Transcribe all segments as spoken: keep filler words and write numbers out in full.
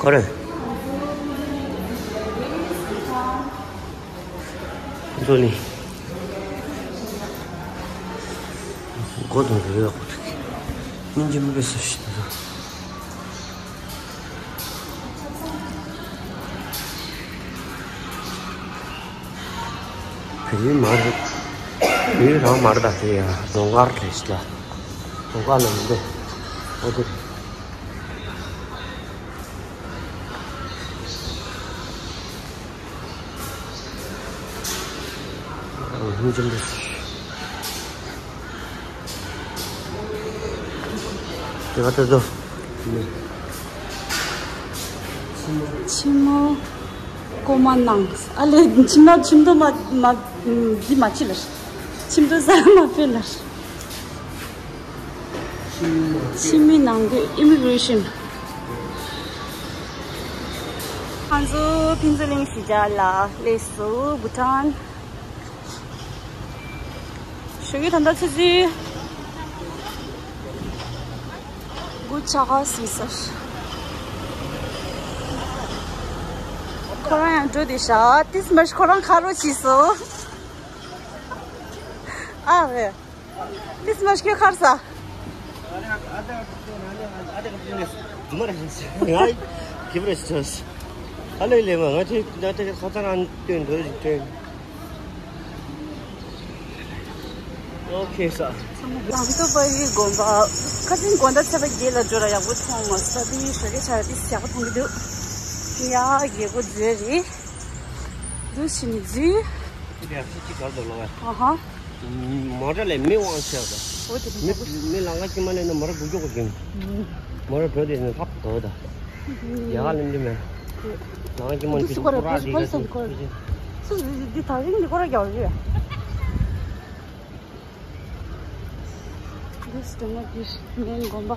ཁོ་རེ། ཁོ་ཚོ་ནི། མགོ་དང་རེ་བ་ཁོ་ཐུག་གི། སྙིང་རྗེ་མི་དགོས་ས་ཞིག་འདུག་བལ་ཡུལ་མ་རེད། བལ་ཡུལ་རང་མ་རེད། ད་དེ་ཡང་རྫོང་མཁར་རེད་ཤག་ལ། རྫོང་མཁར་ལ་མི་འདུག་ཨོ་དེ་རེད། ཨ་ཧུང་ཅམ་རེད། དེ་ག་ད་དོ། ཕྱི་མོ་ཀོ་མ་ནང་། ཨ་ལེ། ཕྱི་མ་ཕྱི་མདོ་མ་མ་འདི་མ་ཕྱི་ལ། ཕྱི་མདོ་ས་མ་ཕེ་ལ། ཕྱི་མི་ནང་གི་ཨི་མི་གྷི་རེ་ཤན། ང་ཚོ་ཕུན་ཚོགས་གླིང་གཞིས་ཆགས་ལ་སླེབས་སོང་། བྷུ་ཊཱན། ཞོགས་ཀས་ད་ལྟ་ཆུ་ཚོད་དགུ་ཆགས་ཀ་ཟིན་སོང་། ཁོ་རང་ཡང་འགྲོ་བསྡད་ཤག་ཏིས་མར་ཁོ་རང་ཁ་རོག་བྱས་སོང་། ཨ་ཝེ། ཏིས་མར་ཁྱོད་ཁར་ས། ཨ་ལེ་ལེ་མ་ང་ཚོས་ད་ལྟ་ཁ་ཚ་རང་སྟོན་འདོད་ཅིག་སྟོན། ཨོ་ཁེ་ས། ལང་ཏོ་པ་རི་དགོན་པ། ཁ་སང་དགོང་དག་ཚེས་པ་བརྒྱད་ལ་འགྲོ་ལ་ཡག་པོ་མཐོང་མ་སོང་། དེ་ཡི་ཞོགས་ཀས་ཆར་དེ་ཡག་པོ་མཐོང་གི་འདུག་ཡ་རྒྱལ་སྒོ་འཛུལ་རེད། འདུག་ཕྱི་ནས་འཛུལ། དེ་ཡང་ཁྱི་གཅིག་གར་དུ་ལོག་ཡ། ཨ་ཧ། མོ་ཊ་ལས་མི་དབང་ཆེ་བ། འོ་དེ་མི་རེད། མི་ལང་ཀ་ཅི་མ་ལས་ན་མོ་ཊ་སྒུག་ཀྱོག་གོ་ཅིང་། མོ་ཊ་བྲོས་དེ་ནས་ལྷག་དོ་ད། ཡ་ཧ་ལེན་དེ་མེད། ལང་ཀ་ཅི་མ་འདི་སུ་ཁོ་ར་ཁོ་ར་འདི་ག་ཁོ་ར་ཁོ་ར་སུ་འདི་ད་རིང་འདི་ཁོ་ར་རྒྱག་རེད། འདི་སྟོན་མོ་འདི་མེན་དགོན་པ།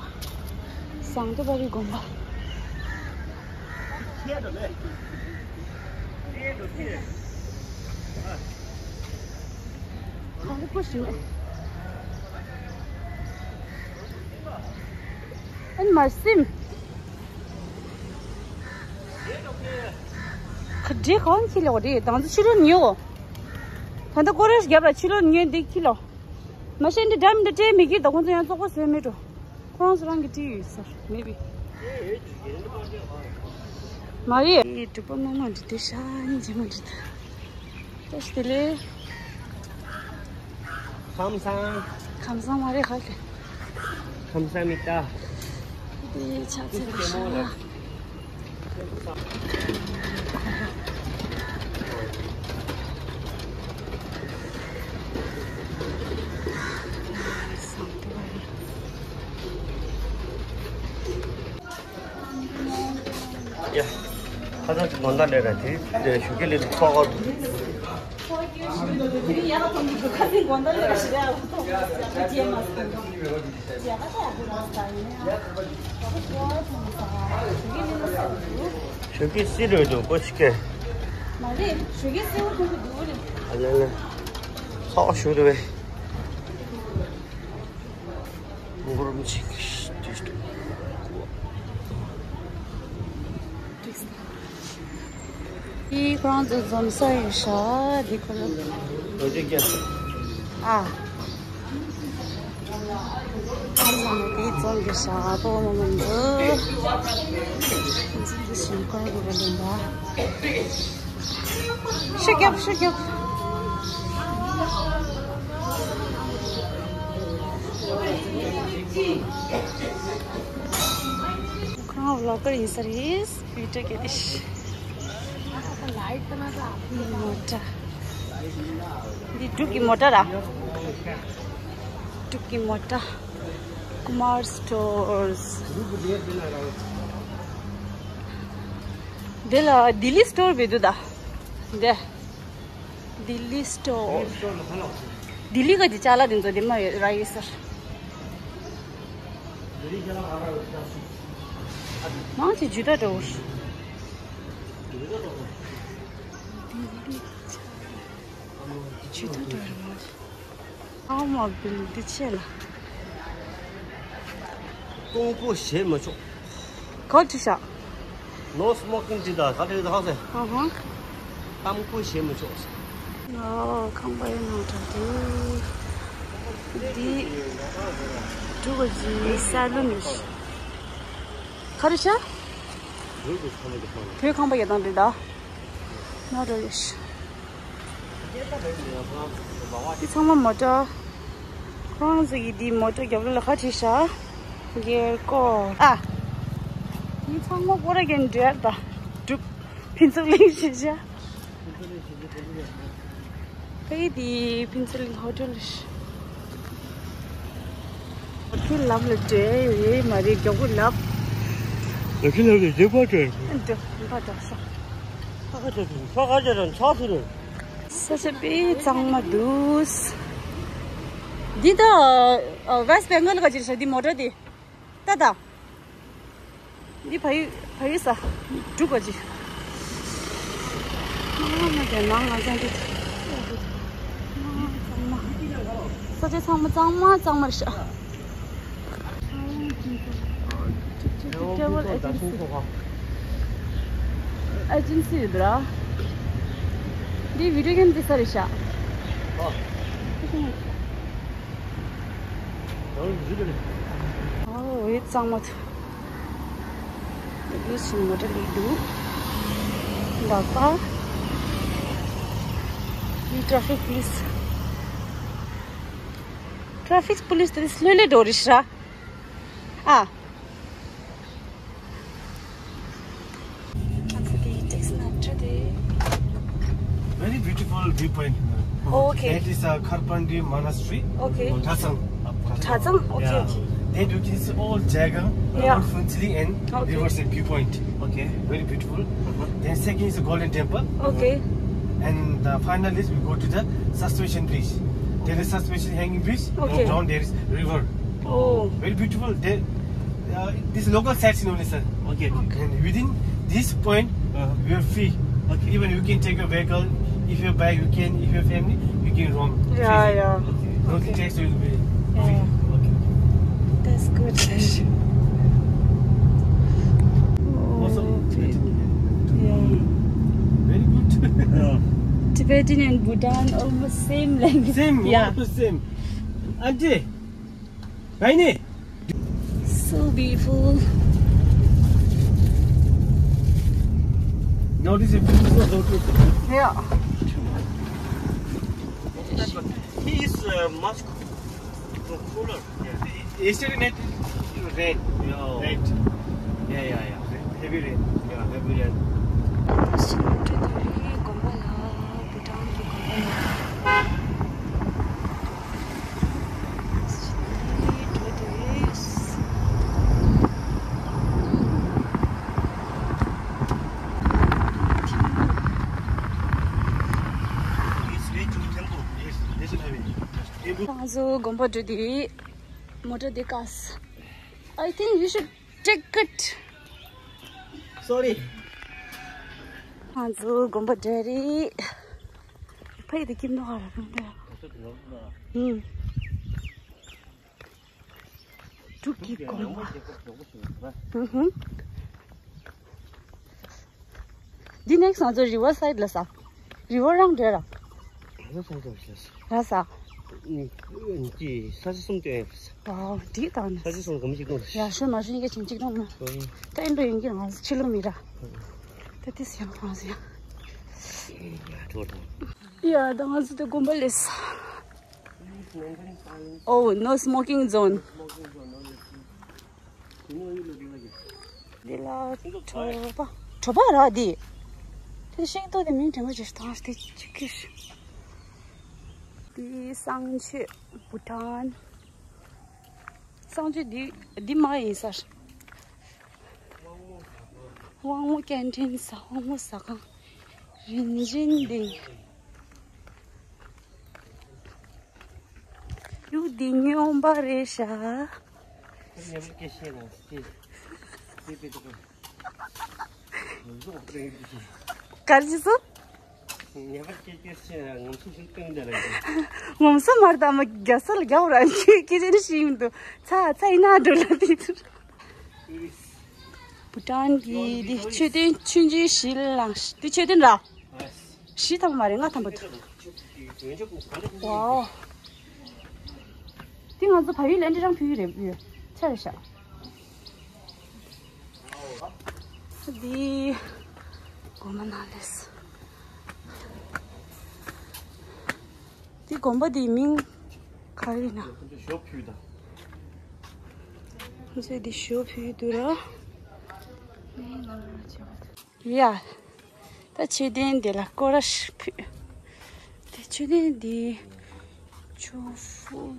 ཟངས་མདོག་དཔལ་རི་དགོན་པ། གང་དུ་ཁུ་ཞིག་མེད། ཨན་མ་སིམ། ཁ་འདྲེ་གང་ཁྱི་ལོག་རེད། དང་ཚོ་ཕྱི་ལོགས་ཉོ། ད་ལྟ་ཀོ་རེ་རྒྱབ་ལ་ཕྱི་ལོགས་ཉོ་འདི་ཁྱི་ལོག་མ་ཤེས་འདི་འདྲ་མི་འདྲ་སྤྲད་མི་གི་ད་ཁོང་ཚོ་ཡང་བཙོག་པ་བཟོས་མེད་འགྲོ། ཁོ་རང་ཚོ་རང་གི་བྲིས་ཡོད་ཟེར་མེད་པས། མ་རེད། ཨེ་གྲུ་པ་མང་མང་འདི་དེ་ཤ་ཉིན་རྗེས་མ་འདི་ད། བཀྲ་ཤིས་བདེ་ལེགས། ཁམས་བཟང་། ཁམས་བཟང་མ་རེད་ཧ་གི། ཁམས་བཟང་མི་ལྟ། དེ་ཆ་ཚིག་གི་ཤ། ཡ། ཁ་སང་ཅིག་དགོང་དག་ལས་ར་དེ་དེ་ཞུ་གི་ལས་ཚོགས། ཞུ་གི་སི་རོ་དུ་ཀོ་ཤི་ཀེ། མ་རེད། ཞུ་གི་སི་འོ་དུ་དུ་རེད། ཨ་ལེ་ལེ། ཚོགས་ཞུ་དུ་བས། འགོར་མི་ཆེ་གི་ཏིས་ཏུ། འདི་ཁོ་རང་ཚོ་འཛོམས་ས་ཡིན་ཤག་འདི་ཁོ་རང་། འོ་དེ་ཀྱ། ཨ། ཨ་ཚང་མ་འདི་འཛོམས་ཀྱི་ཤག་པོ་མོ་མོ་འདུག་འཛིན་གྱི་ཞིང་ཁོ་རང་གི་རེ་ལེན་པ། ཤུ་རྒྱབ་ཤུ་རྒྱབ། ཁོ་རང་བློ་ཀར་ཡིན་ས་རེད། བི་ཌི་ཡོ་སྐྱེལ་ཏེ། མོ་ཊ། འདི་འབྲུག་གི་མོ་ཊ་ར། འབྲུག་གི་མོ་ཊ། ཀུ་མར་སི་ཊོར་སི། འདི་ལ་ལྡི་ལི་སི་ཊོར་བེ་དུ་ད། འདི། ལྡི་ལི་སི་ཊོར། ལྡི་ལི་ག་གི་ཅ་ལག་དེ་ཚོ་འདི་མ་ཡོད་ར་ཡོད་ཟེར། མང་ཆེ་ཇུ་ཏ་འདྲ་བོ། ལྡི་ལི་ཅ་ལག་ཇུ་ཏ་འདྲ་བོ་མང་ཆེ། ཨའོ་མོ་བིལ་འདི་ཆེ་ལ། སྟོང་པོ་བྱེད་མི་ཆོག་ག་ཅི་བྱ། No smoking ཅི་ད་ག་རེ་ད་ཟེར། ཨ་ཧ། ཏམ་ཁུ་བཞེས་མི་ཆོག་ཟེར། ཨོ་ཁང་པ་ཡིན་ནང་དྲ་དུ། འདི་འབྲུག་གི་ས་ལུ་ནི། ག་རེ་ཤ། བོད་ཁང་པ་ཡོད་དང་འདི་ད། ན་རོ་ཡོད་ཤ། འདི་ཚང་མ་མོ་ཊ། ཁོང་ཚོ་ཡི་འདི་མོ་ཊ་རྒྱབ་ལ་ཁ་བྲིས་ཤག་གེར་ཀོ། ཨ། འདི་ཚང་མ་ཀོ་ར་གན་འདྲེར་ད། འབྲུག་ཕུན་ཚོགས་གླིང་ཞེས་བྱ། ཕ་གི་འདི་ཕུན་ཚོགས་གླིང་ཧོ་ཊེལ་ཞིག་ཁྱོད་ལབ་ལ་འདྲེ་ཡོད་མ་རེད་མགྱོགས་པོ་ལབ། ལ་ཁྱི་ལབ་ལ་རྗེས་པ་འདྲེ། འདི་འདི་འདྲ་ས། ས་ཁ་ཆ་ཆུ་ས་ཁ་ཆ་རང་ཆགས་སུ་རེད། ས་ཆ་དཔེ་གཙང་མ་འདུག་འདི་ད་ཨ་West Bengal ག་ཅིག་རེད་ཤག་འདི་མོ་ཊ་འདི། ད་ད། འདི་ཕ་ཡུལ་ཕ་ཡུལ་ས། འབྲུག་ག་ཅིག་ཨ་མ་དེ་ནང་ང་ཚང་འདི། ས་ཆ་ཚང་མ་གཙང་མ་གཙང་མ་རེད་ཤག Travel agency. Agency རེད་ར། འདི་video game འདི་ས་རེད་ཤག་ཨོ། ཨོ་འོ་གཙང་མ་ཐུ། ལུས་སུ་མོ་ཊ་ལས་འདུག་འདག་པ། འདི་traffic police. Traffic police དེ་སློད་ལེ་འགྲོ་རེད་ཤག་ཨ། Very beautiful viewpoint. Okay. That is a Kharpandi Monastery. Okay. Tratsang. Tratsang? Okay, yeah. Okay. Then you can see all Jagang, yeah, all Phuntsali and, okay, rivers and viewpoint. Okay. Very beautiful. Uh-huh. Then second is the Golden Temple. Okay. And the final is we go to the suspension bridge. There is suspension hanging bridge. Okay. And down there is river. Oh. Very beautiful. There, uh, this local sightseeing only, sir. Okay. And within this point, uh-huh, we are free. Okay. Even you can take your vehicle. If you buy, you can. If your family, you can roam. Yeah, freely. Yeah. Okay. No, okay, tax will be free. Yeah. Okay. That's good. Also, oh, Tibetan. Yeah. Very good. Yeah. Tibetan and Bhutan almost same language. Same, yeah, almost same. Auntie, Raini. So beautiful. Now this is beautiful location. Yeah. He is, uh, much cooler. Yeah. Yesterday night rain. Yeah. Night. Yeah, yeah, yeah. Heavy rain. Yeah, heavy rain. ང་ཚོ་དགོན་པ་འགྲོ་དུས་མོ་ཊ་འདི་བཀག་སོང་། I think you should take it. Sorry. ང་ཚོ་དགོན་པ་འགྲོ་རེད། ཕ་ཡི་དེ་ཁྱིམ་ནང་ལ་ཕུང་དེ། ཧུམ། འབྲུག་གི་དགོན་པ། ཧུམ་ཧུམ། འདི་next ང་ཚོ་river side ལ་ས། River རང་འདྲ་ར། River side ལ་ས། ར་ས། ཨུམ། ཅི་ས་ཆ་གསུམ་སྟོན་ཡོད་ས། ཨོ། འདི་དང་ནི། ས་ཆ་གསུམ་གམ་གཅིག་སྟོན་ས། ཡ་ཤོད་མ་ཤོད་ཡིན་གྱི་ཆིང་གཅིག་སྟོན་ན། ཨོ། ད་ཨིན་འགྲོ་ཡིན་གྱི་ང་ཚོ་ཕྱི་ལོགས་མི་ར། ཨོ། ད་དེ་སི་ཡང་ང་ཚོ་ཡང་། ཡ་ད་ང་ཚོ་དེ་དགོན་པ་ལས། Oh, no smoking zone. འདི་ལ་གྲོ་པ། གྲོ་པ་ར་འདི། དེ་ཤིང་ཏོག་དེ་མིང་དྲན་པ་ཅིག་བཏང་སྟེ་ཅིག་གིས། འདི་གསང་སྤྱོད་བྷུ་ཊཱན། གསང་སྤྱོད་འདི་འདི་མ་ཡིན་ས། དབང་མོ་ཀན་ཊིན་ས། དབང་མོ་ཟ་ཁང་། རིན་ཆེན་འདི། ཡུག་འདི་སྨྱོན་པ་རེད་ཤག་ག་རེ་བྱས་སོང་། ངོམ་སོ་མར་དང་མ་རྒྱ་ས་ལ་རྒྱ་བོ་ར་ཁྱོད་སྐད་ཆ་ནི་ཤེས་མི་འདུག་ཚ་ཚ་ཡིན་ན་འགྲོ་ལ་དེ་ཚུར། བྷུ་ཊན་གྱི་འདི་མཆོད་རྟེན་ཆུང་ཆུང་བཞི་ལ་ལངས་ཤིང་། འདི་མཆོད་རྟེན་ར། བཞི་ཐམ་པ་མ་རེད། ལྔ་ཐམ་པ་འདུག་ཝའོ། འདི་ང་ཚོ་བལ་ཡུལ་ལ་འདྲ་རང་ཕུལ་གྱི་རེད། ཡོད་ཆ་རེད་ཤག་འདི་དགོན་པ་ནང་ལས། འདི་དགོན་པ་འདིའི་མིང་ག་རེ་ཡིན་ན། ཞོ་ཕུལ་དང་། ཁོ་ཚོས་འདི་ཞོ་ཕུལ་འདུག་ར། ཡ། ད་མཆོད་རྟེན་འདི་ལ་སྐོར་ར་ཞིག་ཕུལ། དེ་མཆོད་རྟེན་འདི་ཆུ་ཕུ།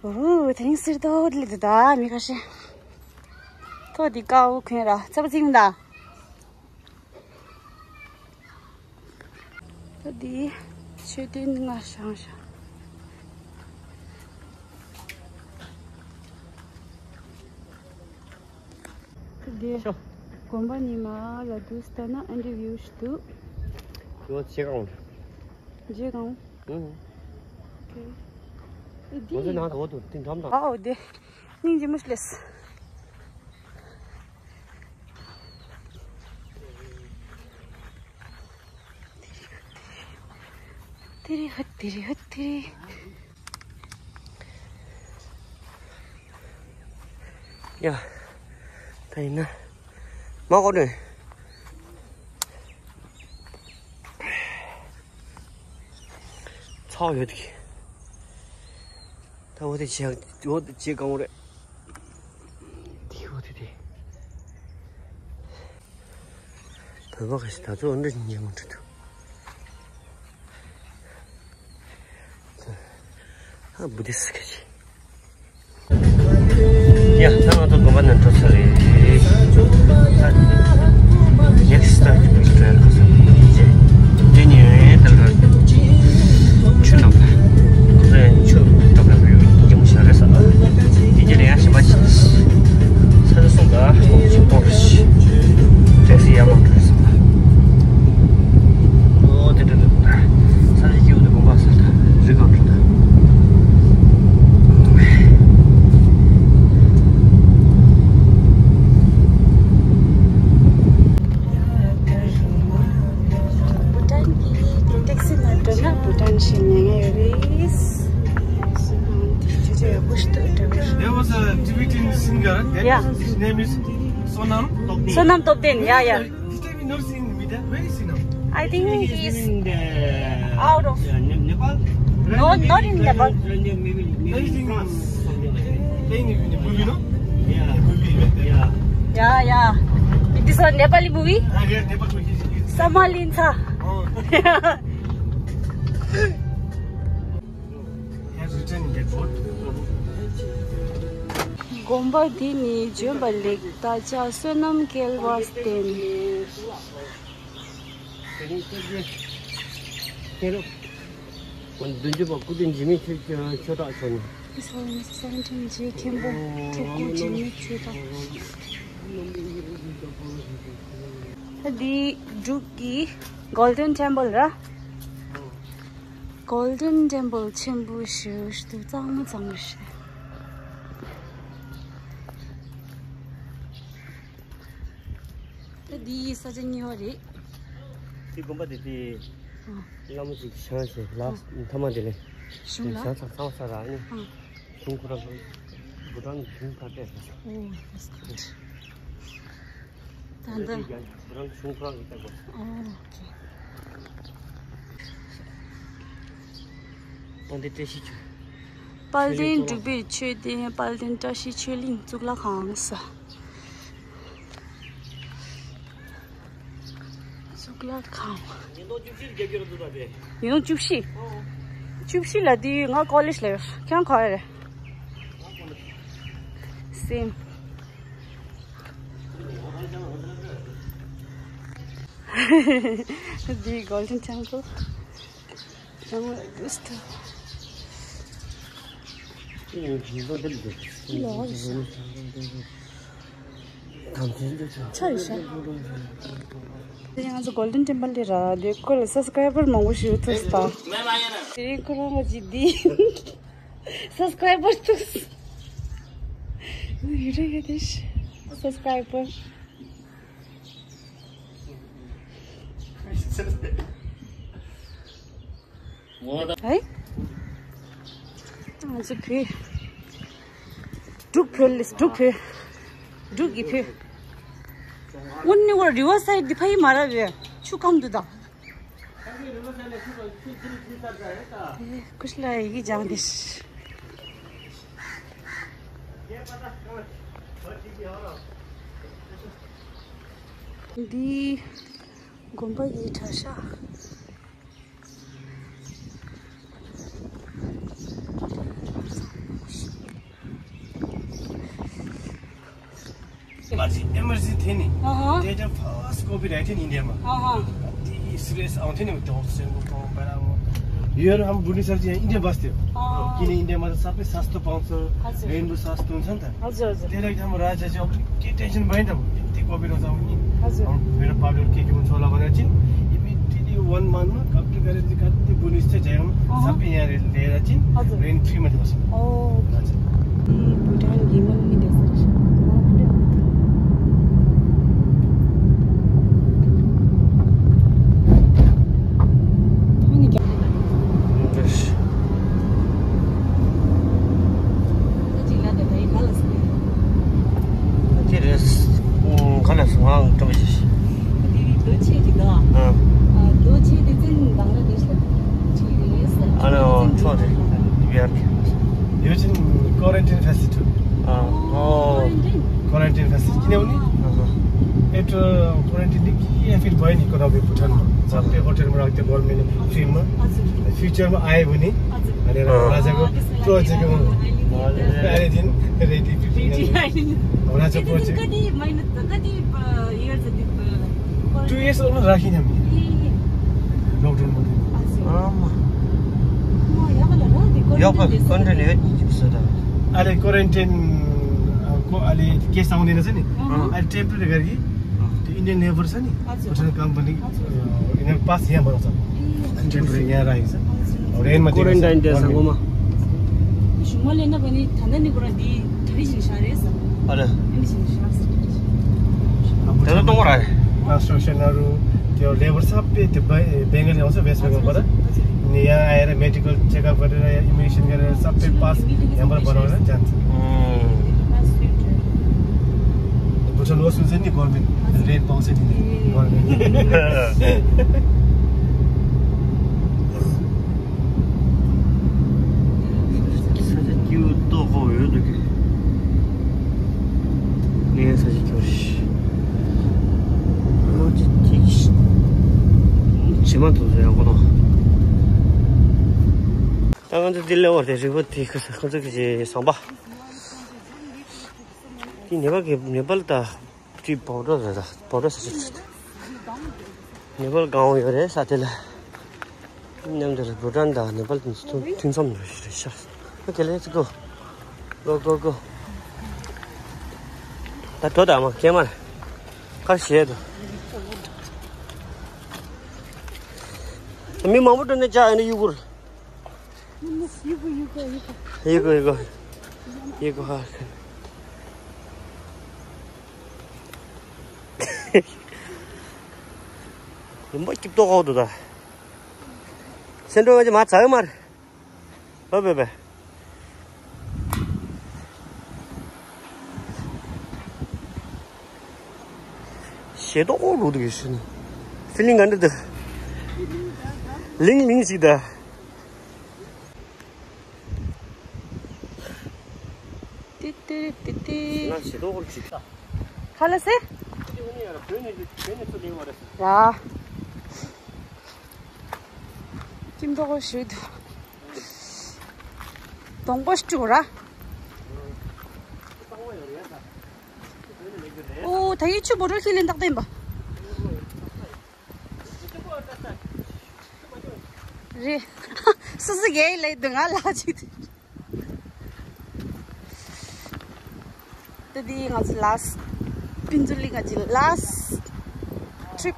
འོ། དེ་རིང་སེར་ཏོག་ལི་དུ་ད་མི་ཁ་ཤས། ཐོག་འདི་ཀའོ་ཁོན་ར་ཚ་པ་ཚིང་ད། ད་འདི་མཆོད་རྟེན་ལྔ་བཞེངས་ཤག་འདི་ཤོ། དགོན་པ་ཉི་མ་ལ་དུས་ལྟ་ན་ཨ་འདྲ་བིའུ་ཞིག་འདུག་ལོ་ཆེ་གང་། རྗེ་གང་། ཨུ། ཨོ་ཁེ། ཨེ་འདི། ང་ཚོ་ནང་དུ་འོ་དུ་དེ་འགྲམ་དང་། ཨའོ་དེ། སྙིང་རྗེ་མོ་ལེས། དེ་རི་ཧ་དེ་རི་ཧ་དེ་རི། ཡ། ད་ཡིན་ན། མ་གོ་ནས། ཚ་བ་ཡོད་དེ། ད་འོ་དེ་བྱེད་འོ་དེ་བྱེད་གང་འོ་རེད། དེ་འོ་དེ་དེ། བོད་པ་ག་ཞིག་ད་ཚོ་འདྲ་ཉེ་མོ་འདྲ་འདུག་ཨ་བུ་དིས་ག་ཞིག་ཡ། ད་ང་ཚོ་དགོན་པ་ནང་འགྲོ་ཚར་རེད། ད་next stop འགྲོ་ཡ་ལ་ཁ་སང་རྗེས་འདི་ནས་ད་ལྟ་ཆུ་ནང་ལ་ཁོ་ཚོས་ཆུ་ནང་ལ་ཡོད་ཡིན་གྱི་མོ་ཞག་རེད་ས། དེ་རྗེས་ལ་ཡང་གཞན་པ་ཞིག་ས་ཆ་སོང་ད་ཆུ་གཏོང་རེ་ཞིག་ཏེག་སི་ཡར་མར་འགྲོ་རེ་ས། ཨོ་དེ་འདྲ་རེད། ས་ཆ་སྐྱིད་པོ་འདུག་དགོན་པ་ས་ད་རི་སྒང་འགྲོ་ད། བྷུ་ཊན་གྱི་ཏེག་སི་ནང་འགྲོ་ན་བྷུ་ཊན་ཞིག་ཉན་ཡ་ཡོད་རེད། ཅོ་ཅོ་ཡག་པོ་ཞིག་འདུག་འགྲོ་གི། There was a Tibetan singer, that Yeah. His name is Sonam Topden. Sonam Topden, yeah, yeah. This time we not seen with that. Where is he now? I think he is living in the, out of uh, Ne- Nepal. No, not in Nepal. Maybe, maybe in France, something like that. Playing in the movie, no? Yeah. The movie, right? Yeah. Yeah, yeah. It is a Nepali movie. Ah, yeah, Nepal movie. He's, he's Samalinsa. Oh. He has written in that board. དགོན་པ་འདི་ནི་ལྗོན་པ་ལེགས་ད་ཅག་བསོད་ནམས་སྐལ་བ་བརྟན། བདུན་ཅུ་པ་སྐུ་ཕྲེང་འཇིགས་མེད་ཆོས་ཆོས་གྲགས་མཆོག་ནས། Seventeen J མཁན་པོ་སྤྲུལ་སྐུ་འཇིགས་མེད་ཆོས་གྲགས། ད་འདི་འབྲུག་གི་Golden Temple ར། Golden Temple ཆེན་པོ་ཞིག་འདུག་གཙང་མ་གཙང་མ་ཞིག་ད་འདི་ས་ཆ་གཉིས་པ་རེད། འདི་དགོན་པ་དེ་དེ་ཨ། བླ་མ་ཅིག་བཞེངས་ཤིང་ལ་ཨ། མཐའ་མ་དེ་ལས་གཞུང་ལ་བཞེངས་ཚར་ཚར་བ་ས་ར་ནི་ཨ། གཞུང་ཁོ་རང་བུ་ཊན་གཞུང་ཁ་བལྟས་ས། Oh, that's good. ད་ད། བུ་ཊན་གཞུང་ཁོ་རང་གིས་བལྟས་པ། Oh, okay. ཨོ་འདི་བཀྲ་ཤིས་ཆོས། དཔལ་ལྡན་འབྲུག་པའི་མཆོད་རྟེན་དཔལ་ལྡན་བཀྲ་ཤིས་ཆོས་གླིང་གཙུག་ལག་ཁང་ས། གཙུག་ལག་ཁང་། ཉིས་སྟོང་བཅུ་བཞི་ལ་རྒྱབ་སྐྱོར་འདུག་ད་དེ། ཉིས་སྟོང་བཅུ་བཞི། ཨོ། བཅུ་བཞི་ལ་དེ་ང་ཀོ་ལེཇ་ལ་ཡོད། ཁྱོད་ག་རེ་རེད། Same. འདི་Golden Temple. Some of this stuff. ཆ་ཡོད་ཤག་དེ་ང་ཚོ་Golden Temple ལ་ར་དེ་ཁོ་ལ་སབ་སི་ཀ་རའི་བར་མང་པོ་ཞིག་ཐུག་སོང་། དེ་རིང་ཁོ་རང་གི་ཅི་འདི་སབ་སི་ཀ་རའི་བར་ཐུག་སོང་། ཡུ་རེ་ཡ་དེ་ཤི་སབ་སི་ཀ་རའི་བར། ཨེ། ང་ཚོ་བོད། འབྲུག་བོད་ལས་འབྲུག་བོད། འབྲུག་གི་བོད། འོ་ནི་འོ་རི་ཝར་སའིད་འདི་ཕ་ཡི་མ་ར་བས་ཆུ་ཁམ་དུ་དང་། ཨེ་ཀུ་ཤ་ལ་ཡི་གི་ལྗང་དེ་ཤི། འདི་དགོན་པ་ཡི་གྲྭ་ཤག་ཨ་ཙི་ཨེ་མར་ཇེན་སི་དེ་ནི། ཨ་ཧ། དེ་ད་first copyright in India མ། ཨ་ཧ། དེ་སི་རི་ཡས་ཨང་ཐེ་ནི་དོག་སེ་ངོ་གོང་པ་ར་མོ། You are हम भुनी सर जी इंडिया बसते हो। ཨ། कि नहीं इंडिया में सबसे सस्तो पाउँछ। हजुर। रेनबो सस्तो हुन्छ नि त। हजुर, हजुर। त्यसलाई त हाम्रो राजा चाहिँ अब के टेन्सन भएन त, यति कपी रोजाउने। हजुर। अब मेरो पाउडर के के हुन्छ होला भनेर चाहिँ immediately one month मा कति गरेर चाहिँ कति बुनिस चाहिँ झ्याउनु अहँ। सबै यहाँ लिएर चाहिँ हजुर। रेन्ट फ्रीमा दिएको छ। ओ। हजुर। ए, भुटान घिमन नि देश। अनि क्या? ཁྱེད་རེད། ཁ་ལ་སོང་ཨང་སྤྲོ་བ་ཞིག་ཨ་ལོ་ཆོག་རེད། ཡར་ཡོད་ཅིན་ཀོ་རན་ཊིན་ཕེ་སི་ཊི་ཨ་ཨོ། ཀོ་རན་ཊིན་ཕེ་སི་ཊི་किनभने यत्रो क्वारेन्टिन निकै एफेक्ट भयो नि इकोनोमी भुटानमा। सबै होटलमा राख्थ्यो गभर्मेन्टले फ्रीमा। हजुर। फ्युचरमा आयो भने हजुर। भनेर अँ। राजाको प्रोजेक्ट हो। हजुर। अहिले दिन रेडी रेडी आइदिनु। राजा यति दिन प्रोजेक्ट। कति महिना त, कति, अ, इयर जति भयो होला? टु इयर्स अलमोस्ट राखिन हामी। ए। लकडाउन मध्ये। हजुर। आमा। म यहाँ होला र, त्यो यप क्वारेन्टाइन कन्टेन्ट हो नि जस्तो त। अहिले क्वारेन्टाइन, अ, को अहिले केस आउँदैन छ नि। अँ। अहिले टेम्परेरी गरी अँ। त्यो इन्डियन लेबर छ नि, हजुर। भुटान कम्पनी, हजुर। अ, यिनीहरू पास यहाँ बनाउँछ। ए। टेम्परेरी यहाँ राखेको छ। हजुर। रेन्टमा दिएको छ। क्वारेन्टाइन त्यहाँ सङ्गोमा। मैले न भने थाहा नि कुरा दि थरी जिनिस आएर छ। हजुर। इन्डियन जिनिस आएर छ। अब तर त ओरा। कन्स्ट्रक्सनहरू, त्यो लेबर सबै त्यो बे-, बेङ्गली आउँछ वेस्ट बेङ्गलबाट। हजुर, हजुर। अनि यहाँ आएर मेडिकल चेकअप गरेर, इमिग्रेसन गरेर सबै पास यहाँबाट बनाएर जान्छ। अँ। भुटान ओस हुन्छ नि गभर्मेन्ट रेट पाउँछ नि गभर्मेन्ट। ས་ཆ་སྐྱིད་པོ་ཏོག་ཧོ་ཡོད་འདུག་གི། ངའི་ས་ཆ་སྐྱིད་པོ་ཞིག་ལོ་གཅིག་གཅིག་ཇི་མ་ཐུབ་ཡག་པོ་འདུག་ད་ང་ཚོ་འདི་སླེབས་པ་དེ་རི་བོ་དེ་ཁ་ས་ཁོ་ཚོ་གི་ཟམ་པ། དེ་ནེ་པཱལ་གི་ནེ་པཱལ་དང་དེ་བོ་ཌར་རེད། ད་བོ་ཌར་ས་ཆ་རེད། ནེ་པཱལ་གང་ཡོད་རེད་ས་དེ་ལ། མཉམ་དུ་བྷུ་ཊན་དང་ནེ་པཱལ་དེ་ཚོ་མཐུན་མཚམས་རེད་ཤག Okay, let's go. Go, go, go. ད་འགྲོ་དང་མ་ཁྱེད་མར་ཁར་བཞེས་དོ། མི་མང་པོ་འགྲོ་ནས་ཅག་ཨ་ནི་གཡུག་གུར། ཡི་གོ་ཡི་གོ་ཡི་གོ་ཧ། རིམ་པ་སྐྱིད་ཏོག་ཧོག་ཏུ་ད། སེང་འབྲོག་ང་ཅི་མ་ཚ་ཡོད་མ་རེད། བ་བ་བ། ཞེ་ཏོག་ལུག་འདུག་གི་ཤི་ནི། ཕི་ལིང་ག་འདྲ་འདུག་ལིང་ལིང་ཞིག་ད། ཏི་ཏི་ཏི་ཏི། ང་ཞེ་ཏོག་ཅིག་ཁ་ལ་སེ། ཡ། ཁྱིམ་ཐོག་ཞུ་དུ། གདོང་པོ་བཅུག་ར། ཨོ་ད་ཡི་ཆུ་བོ་རོ་ཁྱི་ལེན་ཏག་ཏན་པ། རེད། སུ་སུ་གེ་ལེ་དུ་ང་ལ་ཅིག་ཏུ་དེ་ང་ཚོ་ལ་སི། ཕུན་ཚོགས་གླིང་ག་ཅིག་last trip།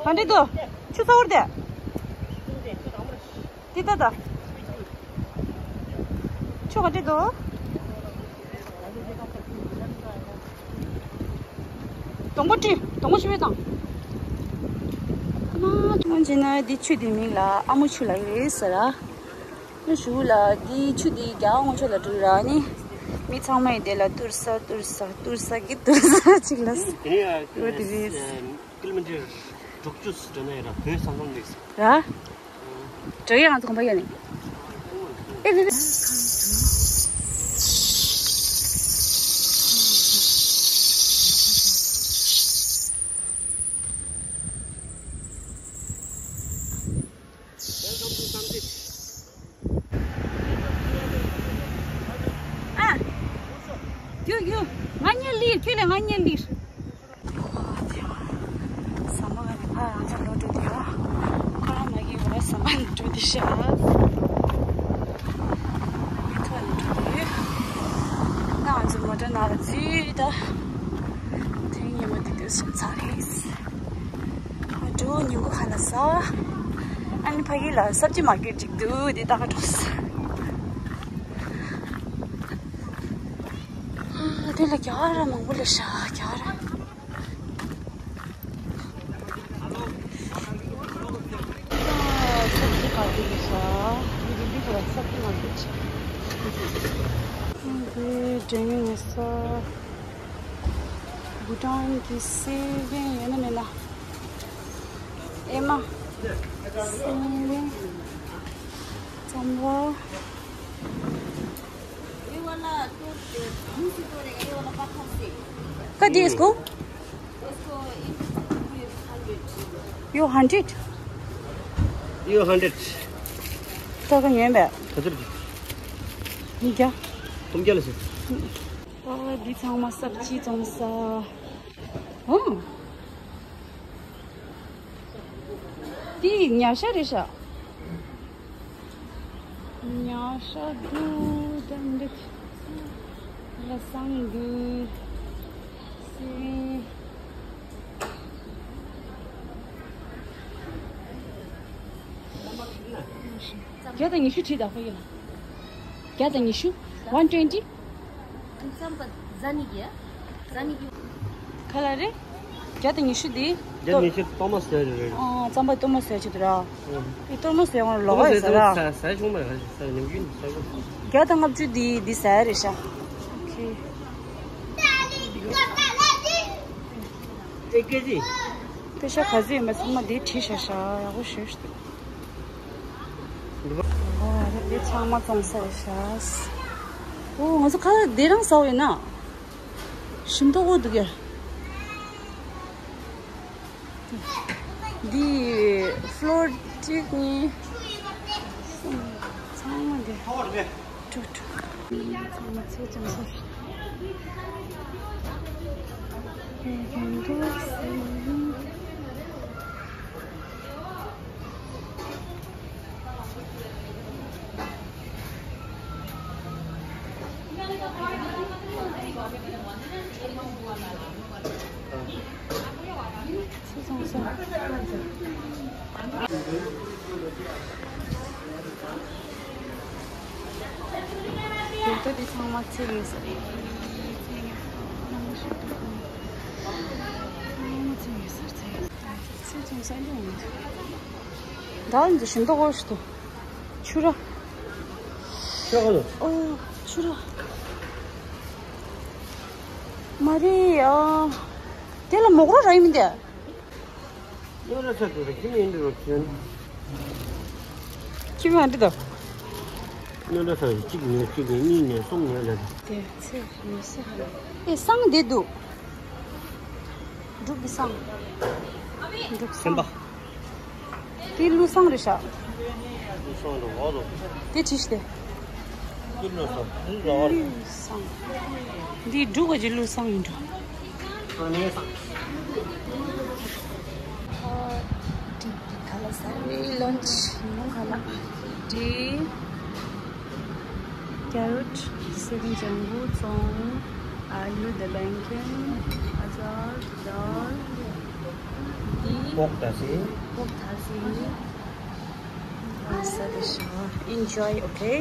ག་འདྲ་འདུག་ཆུ་ཚ་བོར་དེ། འདི་ལྟ་ད། ཆུ་ག་འདྲ་འདུག་སྡོང་པོ་བཀྲུས། སྡོང་པོ་ཆུ་བས་དང་། ཁ་ན་ཁྱོད་ཅི་ན་འདི་ཆུ་འདི་མིང་ལ་ཨ་མོ་ཆུ་ལ་ཡི་རེད་ཟེར་ར། ཨ་ཞུ་ལ་འདི་ཆུ་འདི་རྒྱ་སྔོན་ཆད་ལ་བཀྲུས་ར་ནི། མི་ཚང་མ་ཡི་དེ་ལ་ཏུར་ས་ཏུར་ས་ཏུར་ས་གི་ཏུར་ས་ཅིག་ལ་ཡོད་དེ་རེད། ཀི་ལོ་མི་ཊར་དྲུག་ཅུ་འགྲོ་ན་ཡང་ར་བོད་ས་མཚམས་འདུག་ཟེར། ར། དྲ་ཡང་ང་ཚོ་གོམ་པ་ཡ་ནི། ཨེ་ལེ་ལེ། ཨ། ཡོ་ཡོ། ང་གཉིས་ལིར་ཁྱོད་ལ་ང་གཉིས་ལིར། ཟ་མ་ག་ནས་ཕར་ང་ཚོ་ལོག་འགྲོ་དུས་ཡོད། ཁོ་རང་མ་གིའི་བར་ཟ་མ་འགྲོ་དུས་ཤག་མི་ཐོག་ནས་འགྲོ་དུས་ཡོད། ད་ང་ཚོ་མོ་ཊ་ནང་ལ་འཛུལ་ད། དེ་ཉིན་མོ་དེ་དུས་སོང་ཚར་རེད། འགྲོ་ཉིན་གུང་ཁ་ལ་ཟ། ཨ་ནི་ཕ་གི་ལ་སབ་ཇི་མར་ཀེཊ་ཅིག་འདུག་དེ་ལྟ་ག་འགྲོ། དེ་ལ་རྒྱ་ར་མང་པོ་ལས་ཤག་རྒྱ་ར། སབ་ཇི་མར་ཀེཊ་ལས་ཤག་འདི་འདི་ག་སབ་ཇི་མར་ཀེཊ། འདི་འདྲ་ངེས་ས། བྷུ་ཊཱན་གྱི་སེ་བན་ཡོད་ན་མེད་ན། ཨེ་མ། སེ་བན། རྩམ་པ། ये वाला तो दूसरी तो रहेगा, ये वाला पत्थर से। का दिए इसको? इसको एक हंड्रेड। यो हंड्रेड? यो हंड्रेड। तो का ये बे? हंड्रेड। ये क्या? तुम क्या ले सकते? ཨོ། འདི་ཚང་མ་སབ་ཇི་བཙོང་ས། ཨོ། འདི་ཉ་ཤ་རེད་ཤག་ཉ་ཤ་འདུག་ད་འདི་ལ་སང་འདུག་སེ། བརྒྱ་དང་ཉི་ཤུ་བྲིས་དང་ཁོ་ཡིན་ལ། བརྒྱ་དང་ཉི་ཤུ། One twenty། རྩམ་པ་ཟ་ནི་གི། ཟ་ནི་གི། ག་ལ་རེད། བརྒྱ་དང་ཉི་ཤུ་དེ། བརྒྱ་དང་ཉི་ཤུ་གཏོར་མ་ཟ་རེད། ཨ། རྩམ་པ་གཏོར་མ་ཟ་ཆེད་དུ་ར། ཨ། དེ་གཏོར་མ་ཟ་ཡོང་ལོག་ཡོད་ཟ་ར། ཟ་ཟ་བྱུང་མ་རེད། ཟ་ཉམས་རྒྱུན་ཟ་གི། བརྒྱ་དང་ལྔ་བཅུ་དེ་འདི་ཟ་རེད་ཤག་ཨོ་ཁེ། པེ་ཤ་ག་ཚོད་ཡོད་མེད་ཚང་མ་འདི་བྲིས་བཞག་ཤག་ཡག་པོ་ཞེ་པོ་ཞིག་འདུག་ཨོ་རེད། འདི་ཚང་མ་བཙོང་ས་རེད་ཤག་ཨོ། ང་ཚོ་ཁ་ལག་འདི་རང་ཟ་འོས་ན། ཞིམ་མདོག་པོ་འདུག་གས། འདི་ཕློར་གཅིག་གཉིས། ཚང་མ་འདི། དྲུག་དྲུག་ཚང་མ་ཚེ་ཙམ་ས། ད་འདི་ཚང་མ་ཚེ་ཡིན་ས་རེད། ཚེ་ཡིན་ས་རེད། ཚེ་ཡིན་ས་རེད། ཚེ་ཡིན་ས་རེད། ཚེ་ཡིན་ས་རེད། ཚེ་ཚོང་ས་འདི་ཡིན་འདུག་ད་འདི་ཞིམ་མདོག་པོ་ཞིག་འདུག་ཆུ་ར། ཆུ་ར། ཨོ། ཆུ་ར། མ་རེད་ཨ། དེ་ལ་མོག་རོ་ར་ཡིན་མིན་དེ། སྨྱོ་ལ་ཚ་དུ་ར་ཁྱིམ་ཡིན་འདི་རོ་ཁྱིམ། ཁྱིམ་ཡང་འདི་དང་། སྨྱོ་ལ་ཚ་གཅིག་ཉོས་གཅིག་ཉོས་གཉིས་ཉོས་གསུམ་ཉོས་ལ། དེ་ཚེ་ཉོས་ས་ཧ་ལ། ཨེ་བསང་འདི་འདུག་འབྲུག་གི་བསང་། འབྲུག་བསང་། དེ་ཀླུ་བསང་རེད་ཤག་ཀླུ་བསང་རེད་འོ་རོ། དེ་ཅི་ཞིག་དེ། ཀླུ་བསང་། ཀླུ་བསང་། འདི་འབྲུག་གི་ཀླུ་བསང་ཡིན་འགྲོ། ཨ་ནི་བསང་། ཨ། འདི་འདི་ག་ལ་ཟ་རེད། ལོན་ཆི་ཡིན་ནོ་ག་ལ། འདི། Carrot, seven jumbo, ཚོང་། ཨ་ལུ་དང་བེང་ཀན། ཨ་ཅར། དཱལ། འདི། ཕོག་ད་སི། ཕོག་ད་སི། ཨ་ས་དེ་ཤ། Enjoy, okay?